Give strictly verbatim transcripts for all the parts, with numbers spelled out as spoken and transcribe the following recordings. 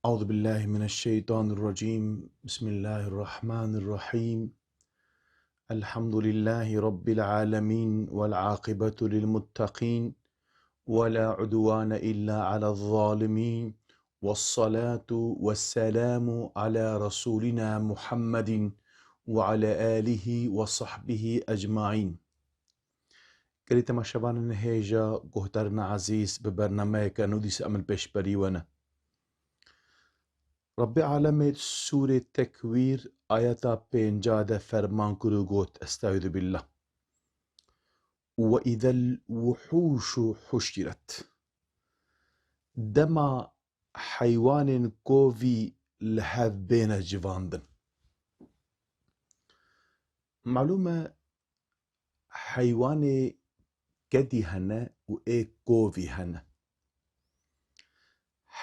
أعوذ بالله من الشيطان الرجيم. بسم الله الرحمن الرحيم. الحمد لله رب العالمين، والعاقبة للمتقين، ولا عدوان إلا على الظالمين، والصلاة والسلام على رسولنا محمد وعلى آله وصحبه أجمعين. Gelî temaşevanên hêja, guhdarên ezîz, bi bernameyeke nû dîsa em li pêşberî we ne. Rebbê Alemê di Sûrê Tekwîr ayeta pênca de ferman kir û got, Estaizu billah. "Ve izel wuhuşu huşiret." Dema heywanên kovî li hev bêne civandin. Malûm e, heywanê kedî hene û ê kovî hene.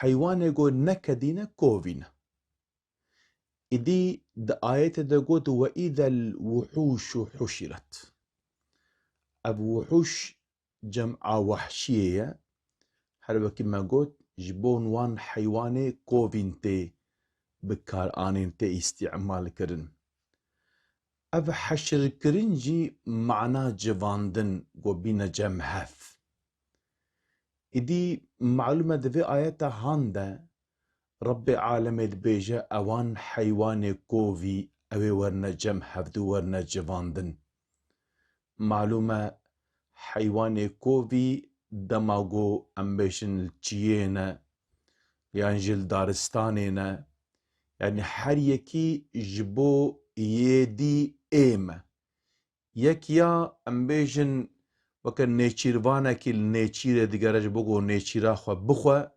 Heywanê ku ne kedî ne, kovî ne. Îdî di ayetê de got, "Ve izel wuhuşu huşiret." Ev wuhuş cem'a wehşiyê ye. Her wekî me got, ji bo wan heywanê kovîn tê bikaranîn, tê îstîmal kirin. Ev heşirkirin jî mana civandin ku bîne cem hev. Îdî malûm e di vê ayeta han de Rebbê Alemê dibêje, ewan heywanê kovî ew ê werine cem hevdû, werine civandin. Malûm e, heywanê kovî dema ku em bêjin li çiyê ne, yan jî li daristanê ne, yanî her yekî ji bo yê dî êm e. Yek ya em bêjin weke nêçîrvanekî li nêçîrê digere ji bo ku nêçîra xwe bixwe,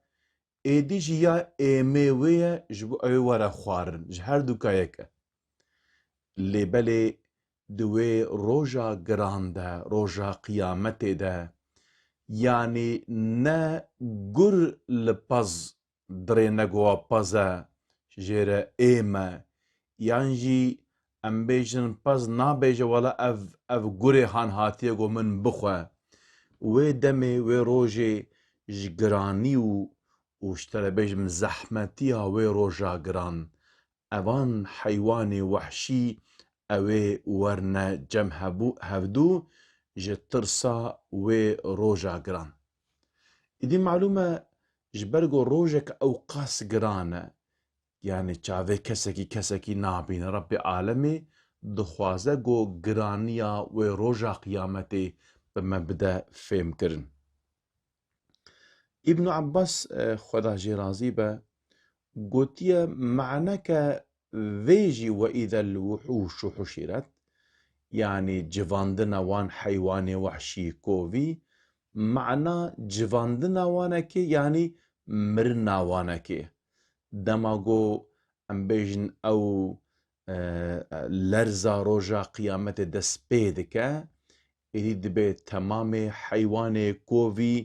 êdî jî ya êmê wê ye ji bo ew ê were xwarin, ji her dûka yek e. Lê belê di wê roja giran de, roja qiyametê de, yanî ne gur li pez dirêne ku wa pez e, jê re êm e, yan jî em bêjin pez nabêje, wela ev, ev gurê han hatiye ku min bixwe. Wê demê, wê rojê ji giranî û, û ji te re bêjim zehmetiya wê roja giran, evan heywanê wehşî ew ê werine cem hebû-, hevdû ji tirsa wê roja giran. Îdî malûm e, ji ber ku rojek ewqas giran e, yanî çavê kesekî kesekî nabîne. Rebbê Alemê dixwaze ku giraniya wê roja qiyametê bi me bide fêhmkirin. Îbn Abbas, e, Xweda jê razî be, gotiye, maneke vê jî "ve îzel wuhûşu huşîret", yanî civandina wan heywanê wehşî kovî, mana civandina wanekê, yanî mirina wanekê. Dema ku em bêjin ew, e, lerza roja qiyametê dest pê dike, êdî dibê temamê heywanê kovî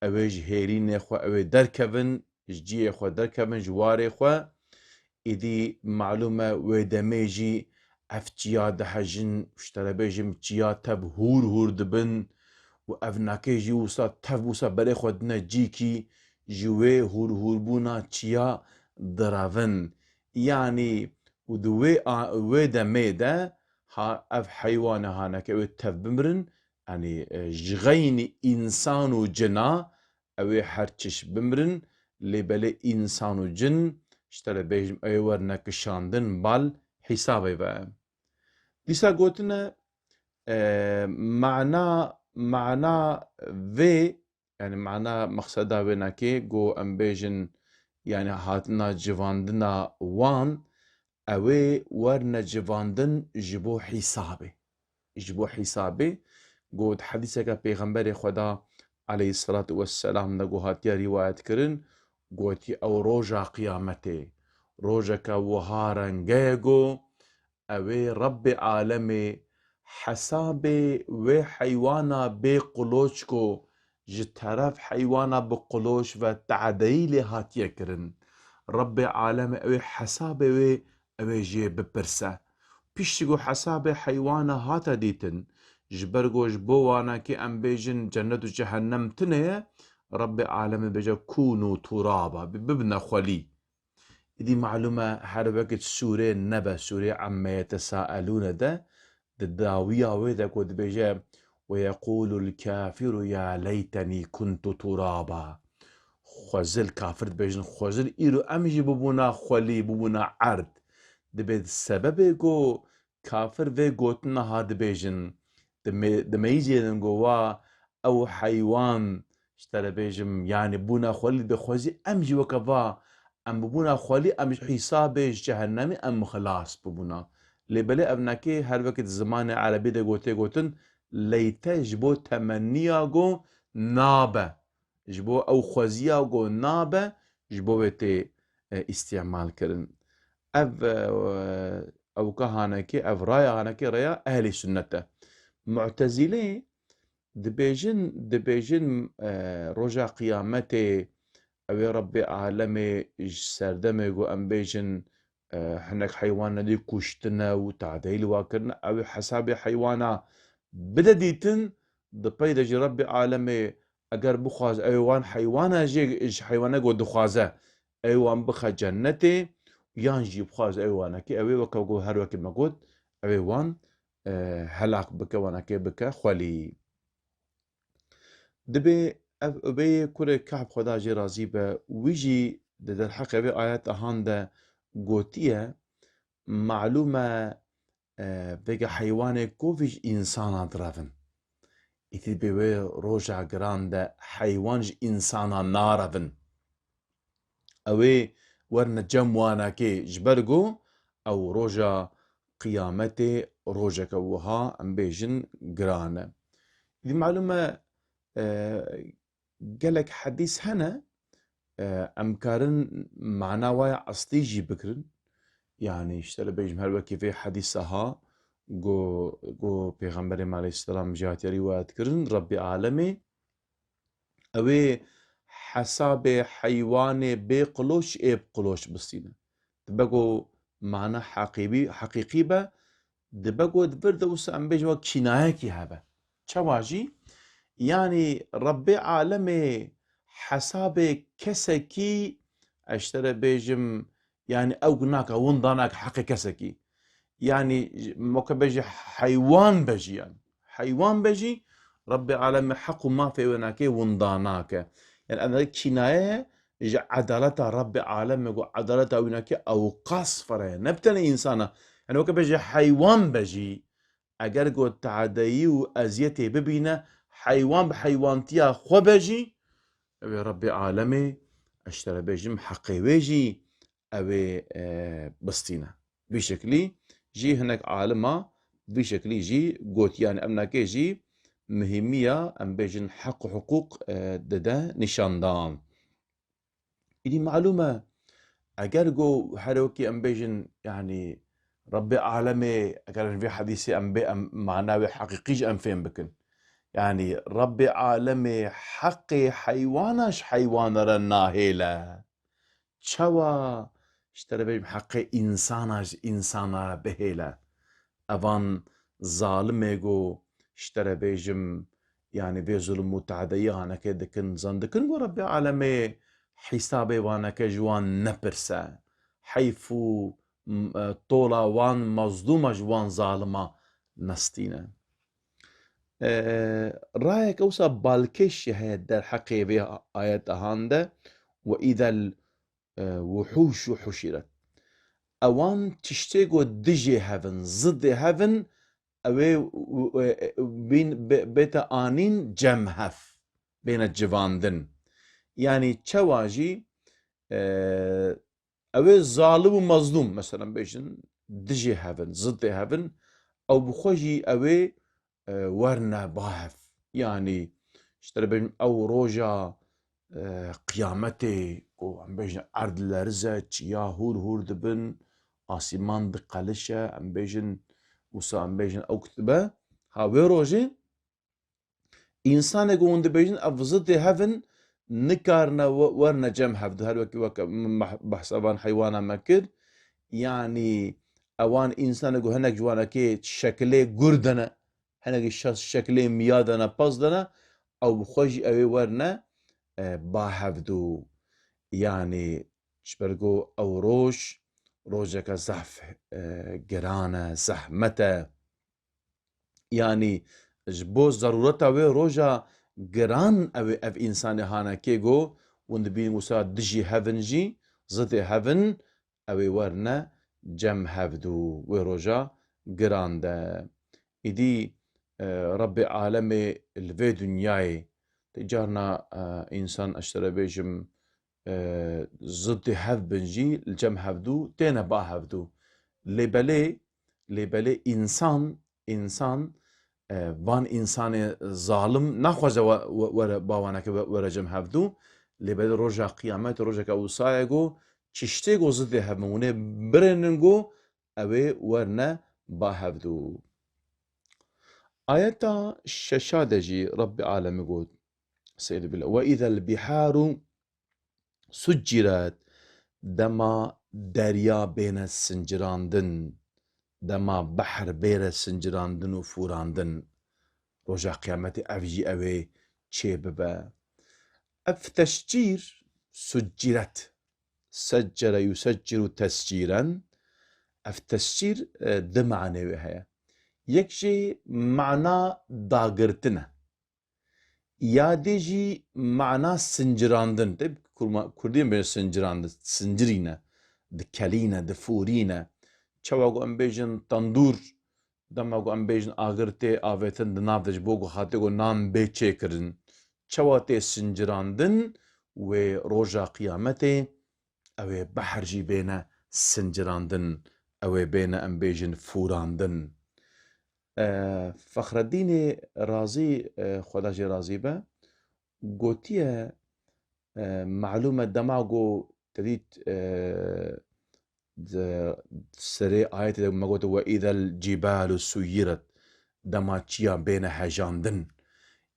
ew ê ji hêrînê xwe ew ê derkevin, ji cihê xwe derkevin, ji warê xwe. Êdî malûm e wê demê jî ev çiya dihejin, ji te re bêjim çiya tev hûr hûr dibin û ev nakê jî wisa tev wisa berê xwe dine cîkî, ji wê hûrhûrbûna çiya direvin. Yanî û di wê a-, wê demê de ha ev heywane haneke wê tev bimirin, yanî, e, ji xeynî însan û cina ew ê her çiş bimirin, lê belê însan û cin, ji te re bêjim, ew ê werine kişandin bal hîsabê ve. Dîsa gotine, e, mana, mana vê, yanî mana mexseda wê nakê, ku em bêjin, yanî hatina civandina wan, ew ê werine civandin ji bo hîsabê. Ji bo hîsabê, got, hedîseke Pêxemberê Xweda aleyhisselatu vesselam de ku hatiye rîwayet kirin, gotî, ew roja qiyametê, rojeke wiha renge ye ku ew ê Rebbê Alemê hesabê wê heywana bê qiloç ku ji teref heywana bi qiloç ve teadeyî lê hatiye kirin. Rebbê Alemê ew ê hesabê wê, ew ê jê bipirse. Piştî ku hesabê heywana hate dîtin, ji ber ku ji bo wanekê em bêjin cennet û cehennem tune ye, Rebbê Alemê bêje, "Kûnû turaba", bi-, bibine xwelî. Îdî malûm e her wekit sûrê nebe, sûrê Emme Yetesaelûne de, di dawiya wê de ku dibêje, "Ve yeqûlul kafîru ya leytenî kuntu turaba." Xwezil, kafir dibêjin, "Xwezil îro em jî bibûna xwelî, bibûna erd." Dibê sebebê ku kafir vê gotina ha dibêjin, di me-, di meyzê din ku wa ew heywan, ji te re bêjim, yanî bûna xwelî dibê xwezî, em jî weke va, em bibûna xwelî, em ji hîsabê ji cehennemî em xilas bibûna. Lê belê ev nekê her wekî di zimanê erebî de gotê gotin, leyte ji bo temenniya go nabe. Ji bo ew xweziya go nabe, ji bo wê tê, e, îstîmal kirin. Ev, e, ewka hanekê, ev raya hanekê raya ehlî sunnet e. Mu'tezîlê dibêjin, dibêjin, e, roja qiyametê ew ê Rebbê alemê ji serdemê ku em bêjin, e, hinek heywana dî kuştine û tadeyî li wa kirine, ew ê hesabê heywana bide dîtin, di pey de jî Rebbê alemê eger bixwaz ew ê wan heywana jê, ji heywana ku dixwaze, ew ê wan bixe cennetê, yan jî bixwaz ew ê wanekê, ew ê weke ku her wekî me got, ew ê wan, e, helak bike, wanekê bike xwelî. Dibê ev Ubeyê kurê Ka'b, Xweda jê razî be, wî jî di derheqê vê ayeta han de gotiye, malûm e, e, vêga heywanê kovî ji însana direvin. Îtî dibê wê roja giran de heywan ji însana narevin. Ew ê werine cem wanekê, ji ber ku ew roja qiyametê rojeke wiha, em bêjin, giran e. Îdî malûm e, e, gelek hedîs hene, e, em karin mana waya eslî jî bikirin. Yanî, ji te re bêjim, her wekî vê hedîsa ha, ku, ku Pêxemberê me aleyhisselam jî hatiye rîwayet kirin, Rebbê alemê, ew ê hesabê heywanê bê qiloç ê bi qiloç bistîne. Dibe ku mana heqîbî-, heqîqî be, dibe ku di vir de wisa em bêjin wek kînayekî hebe. Çawa jî? Yanî Rebbê alemê hesabê kesekî, ez ji te re bêjim, yanî ew nake, winda nake heqê kesekî. Yanî weke bêjî heywan be jî, yanî heywan be jî, Rebbê alemê heq û mafê wê nake, winda nake. Yanî ev kînaye ye ji edaleta Rebbê alemê, ku edaleta wî nake ewqas fireh e. Ne bi tenê însana. Yanî weke bêjî heywan be jî, eger ku tadeyî û eziyetê bibîne, heywan bi heywantiya xwe be jî, ew ê Rebbê alemê, ez ji te re bêjim, heqê wê jî ew ê, e, bistîne. Vî şeklî jî hinek alima vî şeklî jî gotiye. Yanî ev nake jî muhîmiya, em bêjin, heq û hiqûq, e, dide nîşandan. Îdî malûm e, eger go her wekî em bêjin, yanî Rebbê alemê, eger vê hedîsê em bê, em mana wê heqîqî ji em fêm bikin. Yanî Rebbê alemê heqê heywana ji heywana re nahêle. Çawa ji te re bêjim heqê însana ji însana re bihêle? Evan zalimê go ji te re bêjim, yanî vê zulm û tadeyî haneke dikin, zan dikin ku Rebbê alemê hîsabê waneke ji wan nepirse. Heyf û, m-, e, tola wan mezlûma ji wan zalima nestîne. E, rayeke wisa balkêş jî heye derheqê vê ayeta han de, "Ve îzel, e, wuhûşu huşîret." Ewan tiştê ku dijê hev in, zidê hev in, ew ê, e, e, bîn, bê-, bête anîn cem hev, bêne civandin. Yanî çawa jî, e, ew ê zalim û mezlûm, mesela bêjin, dijê hev in, zidê hev in, ew bi xwe jî ew ê, e, werine ba hev. Yanî, ji te re bêjim, ew roja, e, qiyametê, ku em bêjin erd dilerize, çiya hûr hûr dibin, asîman diqelişe, em bêjin, wisa em bêjin, ew kutibe, ha wê rojê, Însanê ku hûn dibêjin ev zidê hev in, nikarine we-, werine cem hevdu. Her wekî weke min meh-, behsa van heywana me kir. Yanî ewan însanê ku hinek ji wanekê şekilê gur de ne, hinekî şe-, şekilê miya de ne, pas de ne, ew bi xwe jî ew ê werine, e, ba hevdu. Yanî Ji ber ku ew roj, rojeke zehf, e, giran e, zehmet e. Yanî ji bo zerûreta wê roja giran ew ê ev însanê hane kê go, hûn dibînin wisa dijî hev in jî, zidê hev in, ew ê werine cem hevdû, wê roja giran de. Îdî, e, Rebbê alemê li vê dinyayê, tê carna, e, însan, ez ji te re bêjim, e, zidê hev bin jî li cem hevdû têne ba hevdû. Lê belê, lê belê însan, însan, e, van însanê zalim naxwaze we-, we-, were ba waneke we-, were cem hevdû. Lê belê roja qiyamet, rojeke wisa ye go, çiştê go zidê hev bin, hûn ê birênin go, ew ê werine ba hevdû. Ayeta şeşa de jî Rebbê alemê got, Seyîd Bilal, "Ve izel biharu succiret", dema derya bêne sincirandin, dema behr bêre sincirandin û fûrandin, roja qiyametê ev jî ew ê çê bibe. Ev tescîr, succiret, seccere yusecciru tescîren, ev tescîr, e, di manê wê heye. Yek jî mana dagirtin e. Ya dê jî mana sincirandin. Tê kurma-, kurdî em bêjin sincirandin, sincirîne, dikelîne, difûrîne. Çawa ku em bêjin tendûr, dema ku em bêjin agir tê avêtin di nav de ji bo ku xatirê ku nan bê çêkirin. Çawa tê sincirandin, wê roja qiyametê ew ê behr jî bêne sincirandin, ew ê bêne em bêjin fûrandin. E, Fexreddînê Razî, e, Xweda jê razî be, gotiye, e, malûm e dema ku te dît, e, di serê ayetê de me gote, "Ve izel cibalu suyiret", dema çiya bêne hejandin.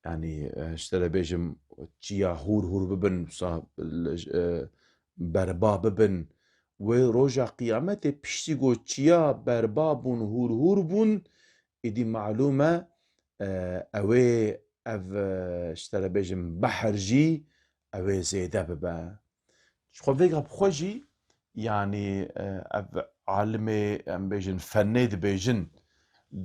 Yanî, e, ji te re bêjim, çiya hûr hûr bibin, sa-, e, berba bibin. Wê roja qiyametê piştî ku çiya berba bûn, hûr hûr bûn, îdî malûm e, e, ew ê ev, e, ji te re bêjim, behr jî ew ê zêde bibe. Ji xwe vêga bi xwe jî, yanî, e, ev alimê, em bêjin, fennê dibêjin,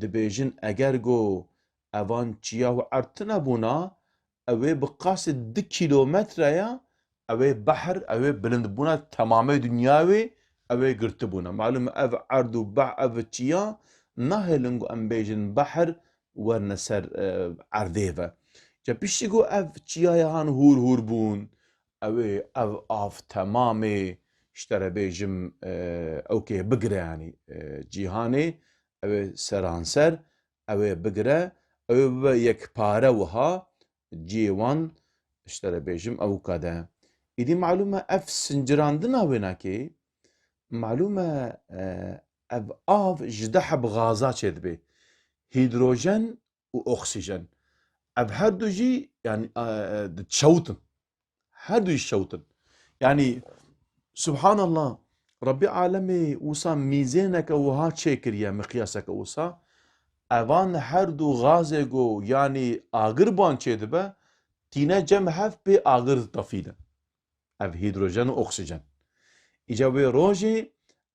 dibêjin, eger go evan çiya û erd tune bûna, ew ê bi qasê du kîlometre ya, ew ê behr, ew ê bilind bûna, temamê dinya wê, ew ê girtibûna. Malûm e, ev erd û beh-, ev çiya nahêlin ku em bêjin behr, werine ser, e, erdê ve. Ca piştî ku ev çiyaya han hûr hûr bûn, ew ê ev av temamê, ji te re bêjim, e, ew kê bigire, yanî, e, cîhanê, ew ê seranser, ew ê bigire, ew ê bibe yekpare wiha, cihê wan, ji te re bêjim, ewka de. Îdî malûm e ev sincirandina wênakê, malûm e, e, ev av ji du heb gaza çêdibe. Hîdrojen û oksîjen. Ev her du jî, yanî, e, e, dişewtin. Her du jî şewtin. Yanî, Subhanallah, Rebbî alemê wisa mîzêneke wiha çêkiriye, miqyaseke wisa. Evan her du gazê ku, yanî, agir ban çêdibe, tîne cem hev pê agir ditefîne. Ev hîdrojen û oksîjen. Îca wê rojê,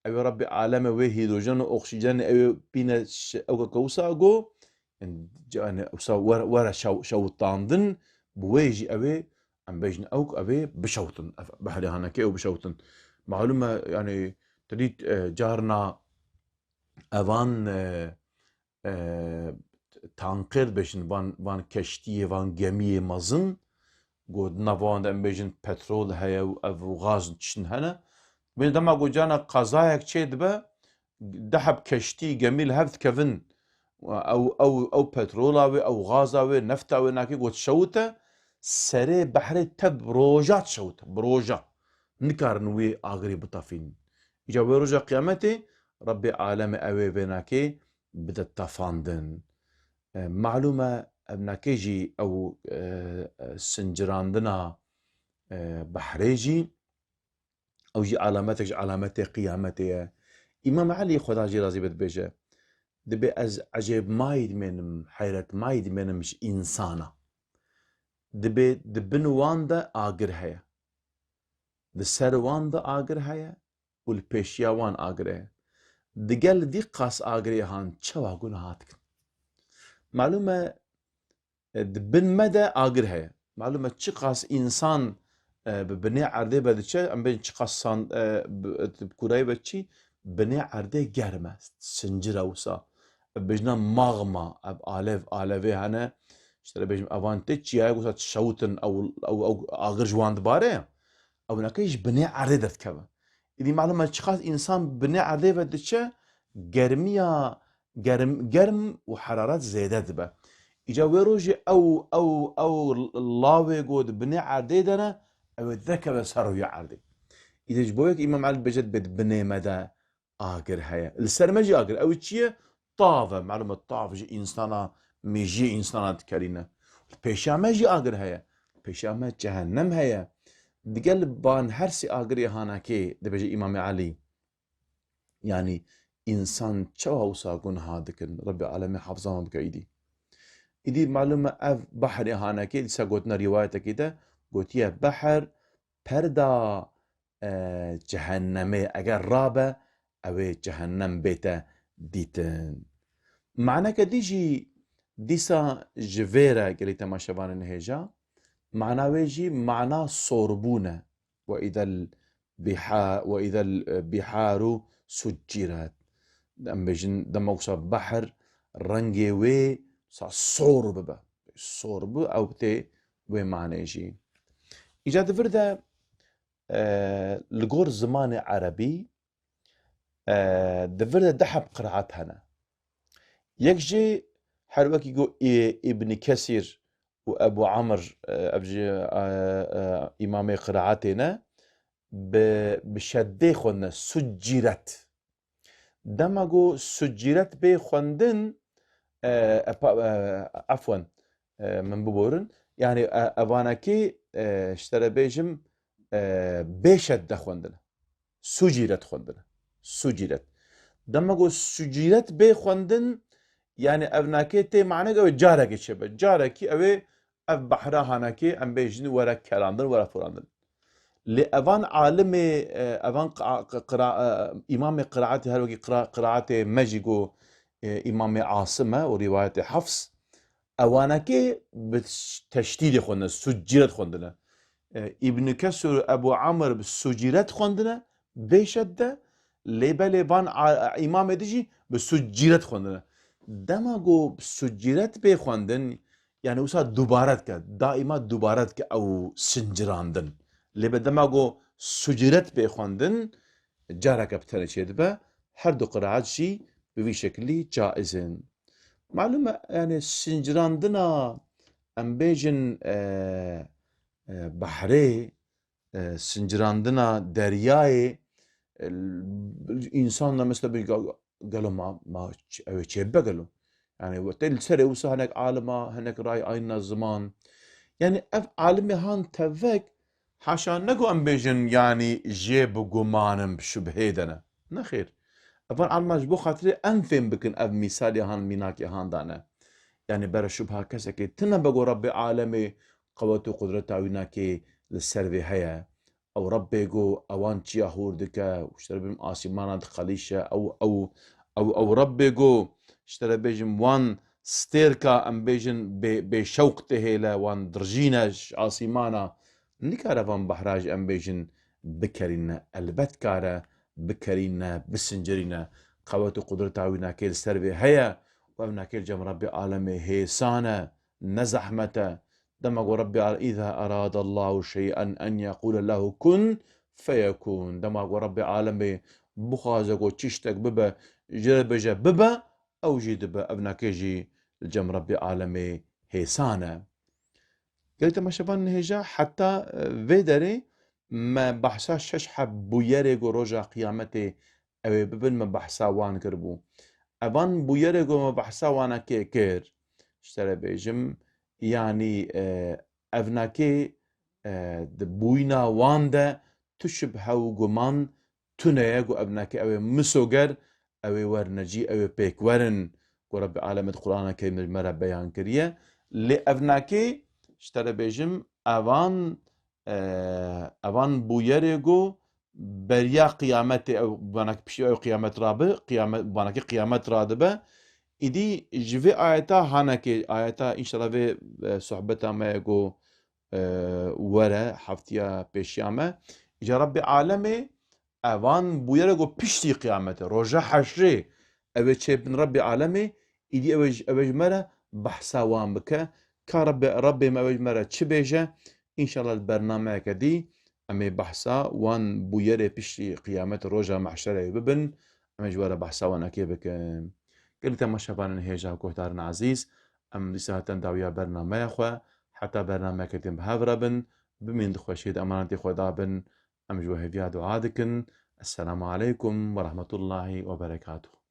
ew ê Rebbê aleme wê hîdrojen û oksîjenê ew ê bîne şe-, ewkeke wisa go, yani, ca-, yani, wisa were, were şew-, şewitandin, bi wê jî ew ê, em bêjin ewk, ew ê bişewtin. Ev behrê hanekê ew bişewtin. Malûm e, yani, te dît, e, carna evan, e, e, tanker dibêjin, van, van keştiyê, van gemiyê mezin, ku di nav wan de em bêjin petrol heye û ev û gaz tiştin hene. Bê dema ku cana qezayek çê dibe, du heb keştî, gemî li hev dikevin. Ew, ew, ew petrola wê, ew gaza wê, nefta wê nakê ku dişewite, serê behrê tev bi roja dişewite, bi roja. Nikarin wê agirê bitefînin. Îca wê roja qiyametê Rebbê alemê ew ê vê nakê bide tefandin. E, malûm e, ev nakê jî ew, e, e, sincirandina, e, behrê jî, ew jî alametek ji alametê qiyametê ye. Îmam Elî, Xweda jê razî be, dibêje, dibê ez ecêbmayî dimênim, heyretmayî dimênim ji însana. Dibê di bin wan de agir heye. Di ser wan de agir heye û li pêşiya wan agir heye. Digel vî qas agirê han çawa gunha dikin? Malûm e, e, di bin me de agir heye. Malûm e, çiqas însan, e, bi binê erdê ve diçe, em bên çiqas san-, e, bi, bi kurayê ve çî, binê erdê germ e, sincir e wisa. Ev bêjna magma, ev alev, alevê hene, ji te re bêjim, evan tê çiyayê wisa dişewitin, ew, ew, ew agir ji wan dibare, ew neke ji binê erdê derdikeve. Îdî malûm e, çiqas însan binê erdê ve diçe, germiya, germ, germ û heraret zêde dibe. Îca wê rojê ew, ew, ew lawê ku di binê erdê de ne, ew ê derkeve ser rûyê erdê. Îdî ji bo yek Îmam Elî dibêje, dibê di binê me de agir heye. Li ser me jî agir. Ew çi ye? Tav e. Malûm e, tav ji însana, mêjiyê însana dikerîne. Li pêşiya me jî agir heye. Li pêşiya me cehennem heye. Digel van her sê agirê hanekê, dibêje Îmamê Elî. Yanî însan çawa wisa gunha dikin? Rebbê alemê hefza me bike îdî. Îdî malûm e, ev behrê hanekê, dîsa gotina rîwayetekê de gotiye, behr perda, e, cehennemê eger rabe, ew ê cehennem bête dîtin. Maneke dî jî dîsa ji vê re gelî temaşevanên hêja, mana wê jî mana sorbûn e. Ve îzel biha-, ve îzel biharu succiret. Em bêjin dema wisa behr rengê wê sa sor bibe. Sor bû, ew tê wê manê jî. Îca di vir de, e, li gor zimanê erebî, e, di vir de du heb qiraat hene. Yek jî her wekî ku Î-, Îbn Kesîr û Ebu Amr, e, ev jî, e, e, îmamê qiraatê ne, bi, bi şeddê xwendine, succiret. Dema ku sucîret bê xwendin, e, e, pa-, e, efwen, e, min biborin. Yanî, e, evanekî, e, ji te re bêjim, e, bê şedde xwendine. Sucîret xwendine. Sucîret. Dema ku sucîret bê xwendin, yanî ev nakê tê manek ew ê carekê çêbe. Carekî ew ê ev behra hanekê, em bêjin, were kerandin, were forandin. Lê evan alimê, e, evan qa-, qa-, qira-, e, îmamê qiraetê, her wekî qira-, qiraetê me jî got, e, îmamê Asim e û rîwayetê Hefs, ewanekê bi teşdîdê xwendine, sucîret xwendine. E, Îbn Kesir û Ebu Amir bi sucîret xwendine, bê şedde, lê belê van a-, îmamê din jî bi sucîret xwendine. Dema ku bi sucîret bê xwendin, yanî wisa dubare dike, daîma dubare dike ew sincirandin. Lê be dema ku sucîret bê xwendin, careke bi tenê çêdibe, her du qiraat jî bi vî şekilî caiz in. Malûm e, yanî sincirandina, em bêjin, e, e, behrê, e, sincirandina deryayê, e, însan da mesela bir ga-, gelo ma, ma ç-, ew ê çêbibe gelo. Yanî, we tê li serê wisa hinek alima, hinek ray ayna ziman. Yanî, ev alimê han tevek, haşa ne ku em bêjin, yanî, jê bi guman in, bi şubhê de ne. Nexêr. Evan alima ji bo xatirê em fêm bikin ev mîsalê han, mînakê han dane. Yanî, bere şubha kesekê tune be ku Rebbê alemê qewet û qudreta wî nakê li ser vê heye. Ew Rebbê ku ewan çiya hûr dike, û ji te re bêjim asîmana dixelîşe, ew, ew, ew, ew Rebbê ku ji te re bêjim wan stêrka em bêjin bê, bêşewq dihêle, wan dirjîne ji asîmana, nikare van behra jî em bêjin bikerîne. Elbet kare bikerîne, bisincirîne. Qewet û qudreta wî nakê li ser vê heye û ev nakê li cem Rebbê alemê hêsan e, ne zehmet e. Dema ku Rebbê al-, "Îza erada Allahu şey'en en yekûle lehu kun feyekûn." Dema ku Rebbê alemê bixwaze ku çiştek bibe, ji re bêje bibe, ew jî dibe. Ev nakê jî li cem Rebbê alemê hêsan e. Gelî temaşevan nihêja heta, e, vê derê me behsa şeş heb bûyerê ku roja qiyametê ew ê bibin, me behsa wan kiribû. Evan bûyerê ku me behsa wan kê kir, ji te re bêjim, yanî, e, evnakê, e, di bûyna wan de tu şibhe û guman tune ye ku evnakê ew ê misoger, ew ê werne cî, ew ê pêk werin, ku Rebbê alemê di Qur'ana Kerîm de ji me re beyan kiriye. Lê evnakê, ji te re bêjim, evan e, evan bûyerê ku beriya qiyametê, ew banakî piştî ew qiyamet rabi, qiyamet, banakî qiyamet radibe. Îdî ji vê ayeta hanekê, ayeta înşallah vê, e, sohbeta me ku, e, were heftiya pêşiya me, îca Rabbê alemê evan bûyere ku piştî qiyametê, roja heşrê, ew ê çêbin Rabbê alemê, îdî ew ê ji, ew ê ji me re behsa wan bike. Ka Rabbê, Rabbê me ew ê ji me re çi bêje? Înşallah li bernameyeke dî em ê behsa wan bûyerê piştî qiyamet roja mehşerê bibin. Em ê ji we re behsa wanekê bikin. Gelî temaşevanên hêja guhdarên ezîz, em dîsa hatin dawiya bernameya xwe. Heta bernameyeke din bi hev re bin. Bimînin di xweşiyê de, emanetê Xweda bin. Em ji we hêviya dua dikin. Esselamu aleykum ve rahmetullahi ve berekatuhu.